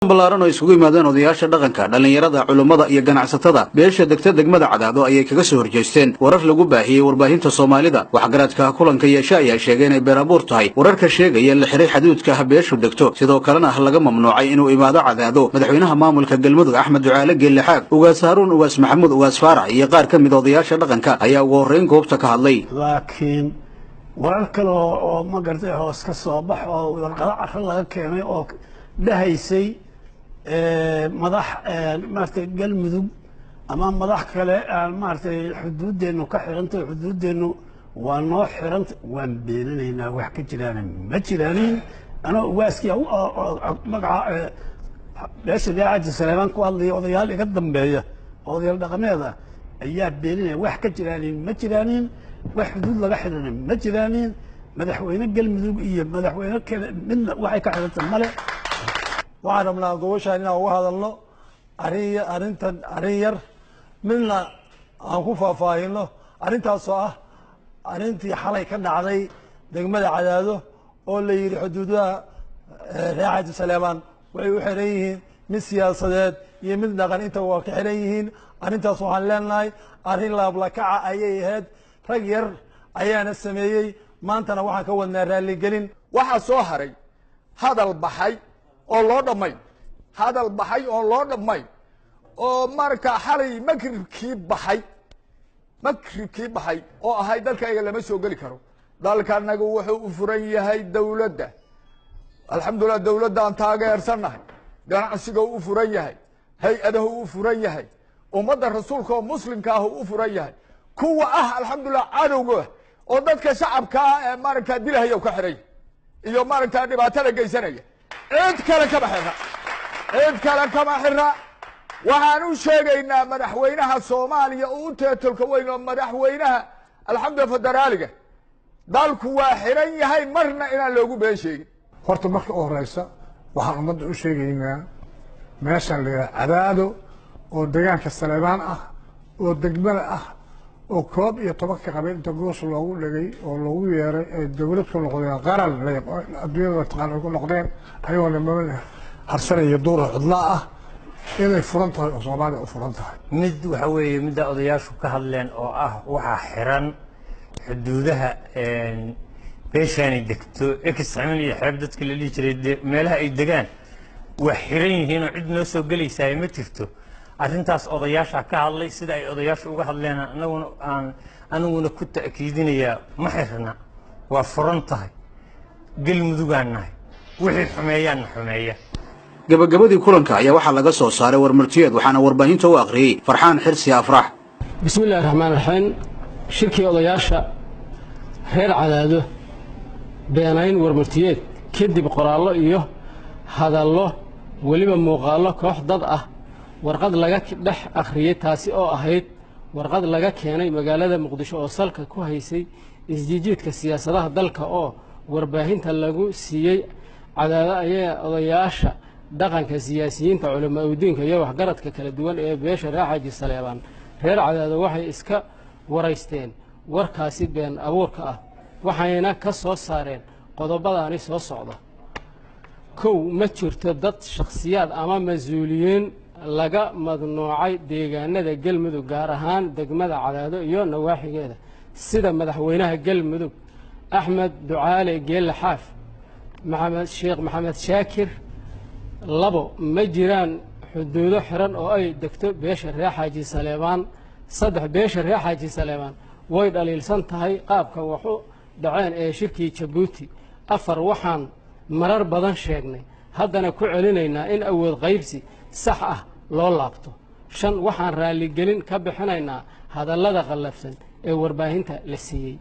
Ballaaran oo isugu yimaadeen odayaasha dhaqanka, dhallinyarada, culummada iyo ganacsatada beesha degta degmada Cadaado ayay kaga soo horjeesteen warar lagu baahiyey warbaahinta Soomaalida. Waxgaradka kulanka yeeshe ayaa sheegay inay been abuur tahay wararka sheegaya in la xiray xaduudka beeshu degto, sidoo kalena laga mamnuucay inuu imaado Cadaado madaxweynaha maamulka Galmudug, Axmed Ducaale Geelle Xaaf. Ugaas Haaruun, Ugaas Maxamuud, Ugaas Faarax iyo qaar ka mid odayaasha dhaqanka ayaa ugu horrayn goobta ka hadlay. Laakiin warar kale oo ma garatay hoos ka soo bax oo warqado caro laga keenay oo dhahaysay madax maaragtay Galmudug ama madax kale aan maaragtay xuduuddeennu ka xirantay, xuduuddeennu waa noo xiranta, waan beeninaynaa. Wax ka jiraana ma jiraanin. Anoo ugaaskii magaca beesha Xaaji Saleebaan ku hadlaya, odayaal iga dambeeya, odayaal dhaqameeda ayaa beeninaya. Wax ka jiraanin ma jiraanin, wax xuduud laga xirana ma jiraanin. Madaxweyne Galmudug iyo madaxweyne kale midna waxay ka xiranta male. Waxaan rabnaa gobashaan inaan uga hadalno arrin, arrintan arrin yar midna aan ku faahfaahino, arrintaasoo ah arrintii xalay ka dhacday degmada Cadaado oo la yidhi xuduudaha reer Xaaji Saleebaan waxay u xiran yihiin mid siyaasadeed iyo mid dhaqan, inta waa ka xiran yihiin. Arrintaas waxaan leenahay arrin laablakaca ayay ahayd, rag yar ayaana sameeyey. Maantana waxaan ka wadnaa raalligelin. Waxaa soo haray hadal baxay oo loo dhammay, hadal baxay oo loo dhammay oo marka xalay magribkii baxay, magribkii baxay oo ahay dalkayga lama soo geli karo. Dalkanagu wuxuu u furan yahay dawladda, alxamdulillah, dawladdaan taageersannahay. Ganacsiga u furan yahay, hay-adahu u furan yahay, ummadda rasuulka oo muslimka ah u furan yahay. Kuwa ah, alxamdulillah, cadowga oo dadka shacabkaa ee maaragtaa dilahaya ka xiray iyo maaragtaa dhibaatada geysanaya, cid kale kama xira, cid kale kama xira. Waxaan u sheegaynaa madaxweynaha Soomaaliya oo u teetolka weyn oo madaxweynaha, alxamdulillah, federaaliga, dalku waa xiran yahay, marna inaan loogu been sheegin. Horta marka u horeysa waxaan ummadda u sheegaynaa meeshaan la yidhaha Cadaado oo deegaanka Saleebaan ah oo degmada ah oo 11-ka qabiil inta goos loogu dhigay oo loogu yeeray ay dowlad ku noqdeen, qaran adduunyada taqaan ay ku noqdeen, ayagoo nimada harsanaya duura cidlaa ah, inay furan tahay oo Soomaaliya u furan tahay. Mid waxa weeye midda odayaashu ka hadleen oo ah waxaa xiran xuduudaha beeshaani degto, Exxamin iyo Xeeb dadka la dhihi jiray, meelaha ay degaan waa xiran yihiin oo cid noo soo gelaysaay ma jirto. Arrintaas odayaasha ka hadlay, sida ay odayaashu uga hadleen anaguna aan aniguna ku ta'kiidinayaa: ma xirna, waa furan tahay. Galmudugaan nahay, wixii xumeeyaanna xumeeya. Gabagabadii kulanka ayaa waxaa laga soo saaray warmartiyeed, waxaana warbaahinta u akhriyey Farxaan Xirsi Afrax. Bismi illahi raxmaan raxiim. Shirkii odayaasha reer Cadaado, beenayn warmartiyeed. Kadib qoraallo iyo hadallo, weliba muuqaallo koox dad ah warqad laga dhex akhriyey, taasi oo ahayd warqad laga keenay magaalada Muqdisho oo salka ku haysay isjiijiidka siyaasadaha dalka oo warbaahinta lagu siiyey Cadaado, ayaa odayaasha dhaqanka, siyaasiyiinta, culamaa udiinka iyo waxgaradka kala duwan ee beesha reer Xaaji Saleebaan reer Cadaado waxay iska waraysteen warkaasi been abuurka ah, waxayna ka soo saareen qodobadaani soo socda. 1, ma jirto dad shakhsiyaad ama mas-uuliyiin laga madnuucay deegaanada Galmudug, gaar ahaan degmada Cadaado iyo nawaaxigeeda, sida madaxweynaha Galmudug Axmed Ducaale Geelle Xaaf, Maxamed Sheekh Maxamed Shaakir. 2, ma jiraan xuduudo xiran oo ay degto beesha reer Xaaji Saleebaan. 3, beesha reer Xaaji Saleebaan way dhaliilsan tahay qaabka waxu dhaceen ee shirkii Jabuuti. 4, waxaan marar badan sheegnay, haddana ku celinaynaa in awood qaybsi sax ah loo laabto. 5, waxaan raalligelin ka bixinaynaa hadallada qallafsan ee warbaahinta la siiyey.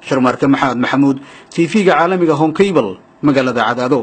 Sharmaarke Maxamed Maxamuud, TV-ga caalamiga Horn Cable, magaalada Cadaado.